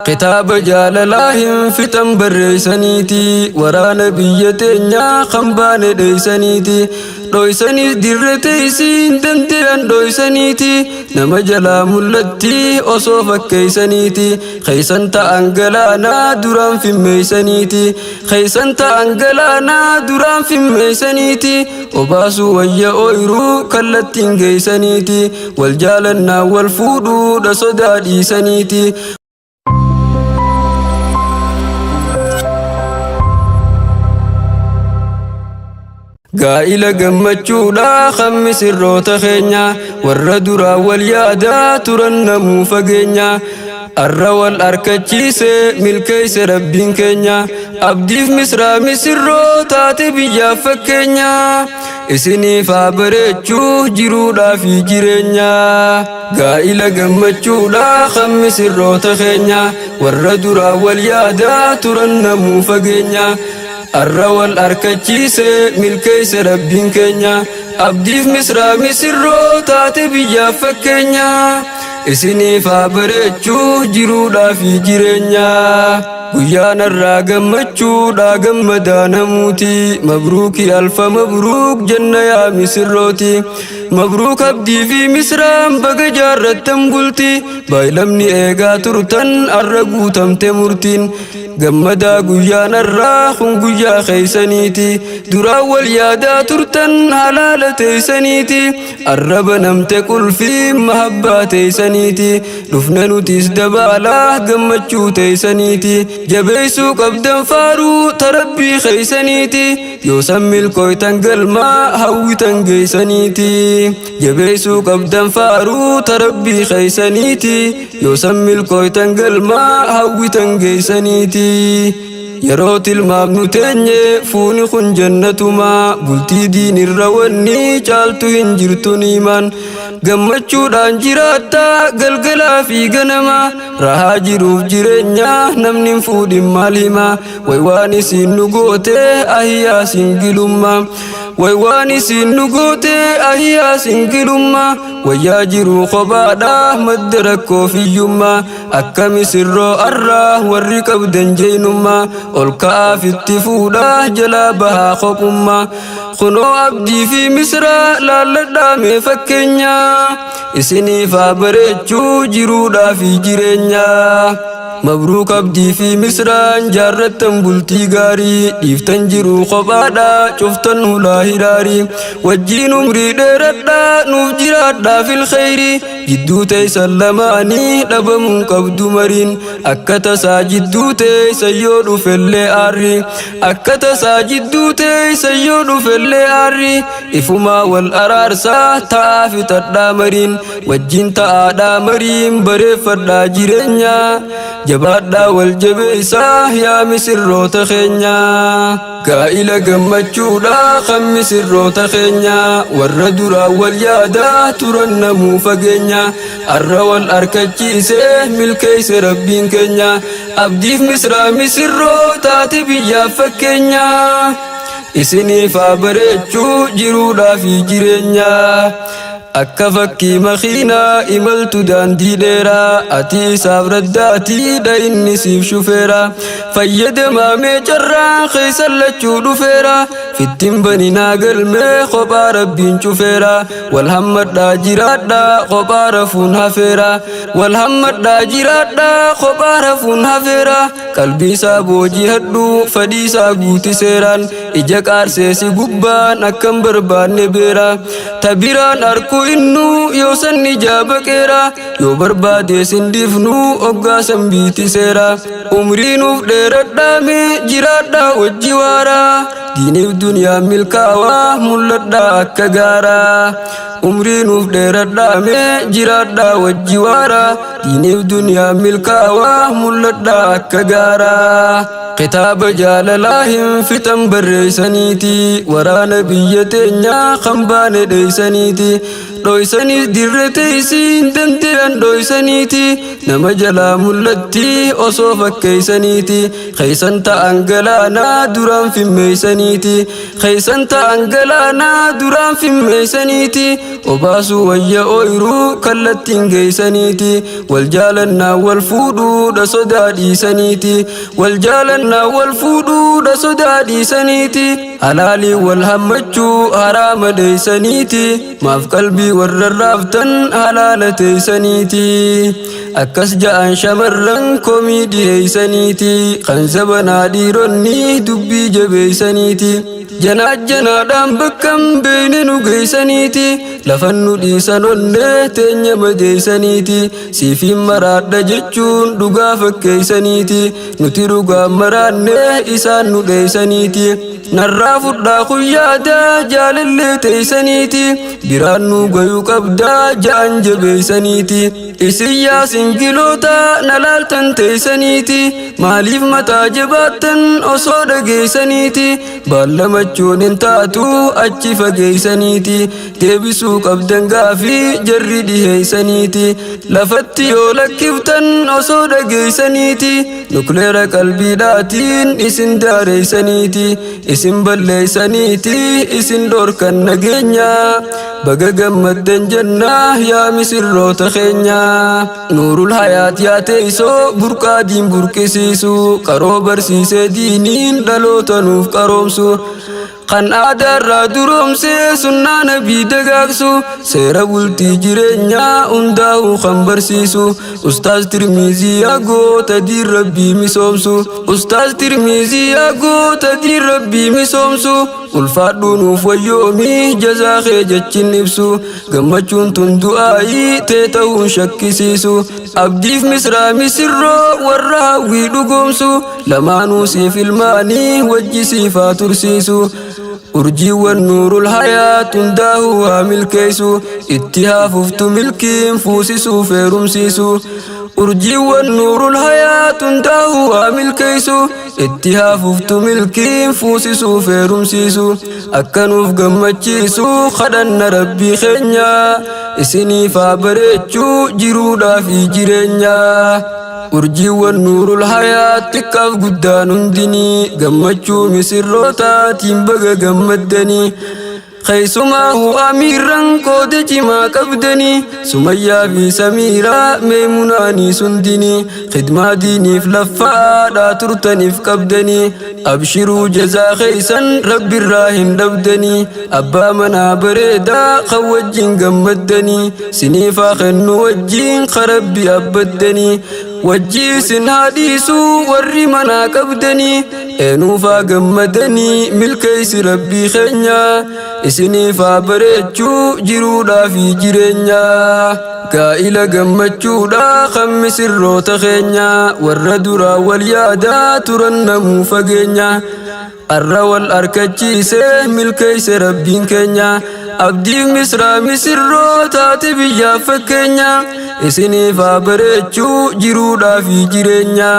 Kitaaba jaalalaa hin fixan barreeysaniiti, waraana biyya teenyaa kan baane dheeysaniiti. Dhoysaniis dirre teeysiin dandeeyan dhoysaniiti, nama jalaa mul'atti osoo fakkeeysaniiti. Keeysan ta'an galaanaa duraan fimmeeysaniiti, keeysan ta'an galaanaa duraan fimmeeysaniiti. Obaasuu wayya ooyruu kallattiin geeysaniiti, wal jaalannaa wal fuudhuudha sodaa dhiisaniiti. Gaa'ila gammachuudha kan misirroota keenya, warra duraa wal yaadaa turan namuu fageenya. Arra wal arkachiise milkeeyse Rabbiin keenya, abdiif misraa misirroo taate biyyaaf fakkeenya. Isiniif haa bareechuu jiruudhaa fi jireenya. Gaa'ila gammachuudha kan misirroota keenya, warra duraa wal yaadaa turan namuu fageenya. Arra wal arkachiise milkeeyse Rabbiin keenya, abdiif misraa misirroo taate biyyaaf fakkeenya. Isiniif haa bareechuu jiruudhaa fi jireenya. Guyyaan har'aa gammachuudha gammadaa namuuti, mabruuki alfa mabruuk jenna yaa misirrooti. Mabruuk abdii fi misraan baga jaarrattan bulti, baay'lamni eegaa turtan arra guutamte murtiin. Gammadaa guyyaan har'aa kun guyyaa keeysaniiti, duraan wal yaadaa turtan halaala teeysaniiti. Arraba namte qulfii mahabbaa teeysaniiti, dhufne nutis dabaalaa gammachuu teeysaniiti. Jabeeysuu qabdan faaruu tarabbii keeysaniiti, yoo san milkooytan galmaa hawwitan geeysaniiti. Jabeeysuu qabdan faaruu tarabbii keeysaniiti, yoo san milkooytan galmaa hawwitan geeysaniiti. Yeroo tilmaamnu teenye fuuni kun jannatumaa, bultii diinirra wanni caaltu hin jirtu niimaan. Gammachuudhaan jiraatta galgalaa fi ganama, rahaa jiruuf jireenya namni hin fuudhin maal hima. Way waan isiin nu goote ahiyyaa singilummaa, way waan isiin nu goote ahiyyaa singilummaa. Wayyaa jiruu kophaadha madda rakkoo fiyyummaa, akka misirroo arraa warri qabdan jeenummaa. Ol ka'aaf itti fuudhaa jalaa bahaa kophummaa, kunoo abdii fi misraa laalladhaa mee fakkeenya. Isiniif haa bareechuu jiruudhaa fi jireenya. Mabruuk abdii fi misraan jaarrattan bultii gaarii, dhiiftan jiruu kophaadha cuftan hulaa hiraarii. Wajjiin umrii dheeradhaa nuuf jiraadhaa fil khayrii, jidduu teeysan lamaanii dhabamuun qabdu mariin. Akka tasaa jidduu teeysan yoo dhufellee aarri, akka tasaa jidduu teeysan yoo dhufellee aarri, ifumaa wal araarsaa ta'aa fixadhaa mariin. Wajjin ta'aadhaa mariin bareeffadhaa jireenya, jabaadhaa wal jabeeysaa yaa misirroota keenya. Gaa'ila gammachuudha kan misirroota keenya, warra duraa wal yaadaa turan namuu fageenya. Arra wal arkachiise milkeeyse Rabbiin keenya, abdiif misraa misirroo taate biyyaaf fakkeenya. Isiniif haa bareechuu jiruudhaa fi jireenya. Akka fakkii makiinaa imaltu daandii dheeraa, ati isaaf raddaatiidha inni siif shufeera. Fayyadamaa mee carraa keessan lachuu dhufeera, fittin baninaa galmee kophaa Rabbiin cufeera. Wal hammadhaa jiraadhaa kophaa rafuun hafeera, wal hammadhaa jiraadhaa kophaa rafuun hafeera. Qalbii isaa boojihadhu fedhii isaa guuti seeraan, ija qaarseesi gubbaan akkam barbaanne beera. Tabiraan arku innuu yoo san ijaa baqeera, yoo barbaade sin dhiifnu oggaa san biiti seera. Umrii nuuf dheeradhaame jiraadhaa wajji waaraa, diiniif duniyaa milkaawaa mul'adhaa akka gaaraa. Umrii nuuf dheeradhaame jiraadhaa wajji waaraa, diiniif duniyaa milkaawaa mul'adhaa akka gaaraa. Kitaaba jaalalaa hin fixan barreeysaniiti, waraana biyya teenyaa kan baane dheeysaniiti. Dhoysaniis dirre teeysiin dande'an dhoysaniiti. Nama jalaa mul'atti osoo fakkeeysaniiti. Keeysan ta'an galaanaa duraan fimmeeysaniiti. Keeysan ta'an galaanaa duraan fimmeeysaniiti. Obaasuu wayya ooyruu kallattiin geeysaniiti. Wal jaalannaa wal fuudhuudha sodaa dhiisaniiti. Wal jaalannaa wal fuudhuudha sodaa dhiisaniiti. Halaalii wal hammachuu haraama dheeysaniiti. Maaf qalbii warra raaftan halaala teeysaniiti. Akkas ja'an shamarran komii dhiheeysaniiti. Kan zabanaa dhiironni dubbii jabeeysaniiti. Janaajjanaadhaan bakkam beeyne nu geeysaniiti. Lafan nu dhiisan onnee teenya madeeysaniiti. Siifiin maraadha jechuun dhugaa fakkeeysaniiti. Nuti dhugaa maraanne isaan nu dheeysaniiti. Narraa fudhaa kuyyaadaa jaalallee teeysaniiti. Biraan nu gayuu qabdaa ja'an jabeeysaniiti. Isin yaa singiloota na laaltan teeysaniiti. Maaliif mataa jabaattan osoo dhageeysaniiti. Baallamachuun hin taatu achi fageeysaniiti. Deebisuu qabdan gaafii jarri dhiheeysaniiti. Lafatti yoo lakkiftan osoo dhageeysaniiti. Nukleera qalbiidhaatiin isin daareeysaniiti. Isin balleeysaniiti isin dhorkan nageenya. Baga gammaddan jennaa yaa misirroota keenya. Nuurul hayaat yaa teessoo burqaa diin burqisiisu. Qaroo barsiisee diiniin dhaloota nuuf qaroomsu. Kan aadaarraa duroomsee sunnaa nabii dagaagsu. Seera bultii jireenyaa hundaa'uu kan barsiisu. Ustaaz Tirmizii yaa goota diin rabbii misoomsu. Ustaaz Tirmizii yaa goota diin rabbii misoomsu. Ulfaadhuu nuuf wayyoomii jazaa kee jechin ibsu. Gammachuun tun du'aayii tee ta'uun shakkisiisu. Abdiif misraa misirroo warra hawwii dhugoomsu. Lamaanuu siif ilmaanii wajji siif haa tursiisu. Urjiiwwan nuurul hayaat hundaa'uu haa milkeessu. Itti haa fuftu milkiin fuusisuuf heerumsiisu. Urjiiwwan nuurul hayaat hundaa'uu haa milkeessu. Itti haa fuftu milkiin fuusisuuf heerumsiisu. Akka nuuf gammachiisu kadhanna rabbii keenya. Isiniif haa bareechuu jiruudhaa fi jireenya. Urjiiwwan nuurul hayaat xiqqaaf guddaan hundinii gammachuu misirrootaatiin baga gammaddanii. Keessumaa amiirran qooda cimaa qabdanii Sumayyaa fi Samiiraa Meemunaanii sundinii khidmaa diiniif laffaadhaa turtaniif qabdanii abshiruu jazaa keeysan rabbirraa hin dhabdanii abbaa manaa bareedaa kan wajjin gammaddanii siniifaa kennu wajjin karabbi abbaddanii wajjii isin haa dhiisuu warri manaa qabdanii eenuufaa gammadanii milkeeysi rabbii keenya isiniif haa bareechuu jiruudhaa fi jireenya. Gaa'ila gammachuudha kan misirroota keenya warra duraa wal yaadaa turan namuu fageenya. Arra wal arkachiise milkeeyse rabbiin keenya. Abdiif misraa misirroo taate biyyaaf fakkeenya. Isiniif haa bareechuu jiruudhaa fi jireenya.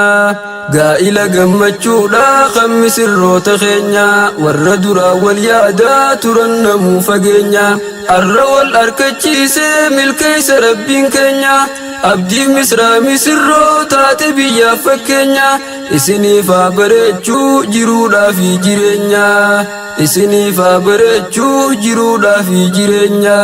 Gaa'ila gammachuudha kan misirroota keenya warra duraa wal yaadaa turan namuu fageenya. Arra wal arkachiise milkeeyse rabbiin keenya. Abdiif misraa misirroo taate biyyaaf fakkeenya. Isiniif haa bareechuu jiruudhaa fi jireenya. Isiniif haa bareechuu jiruudhaa fi jireenya.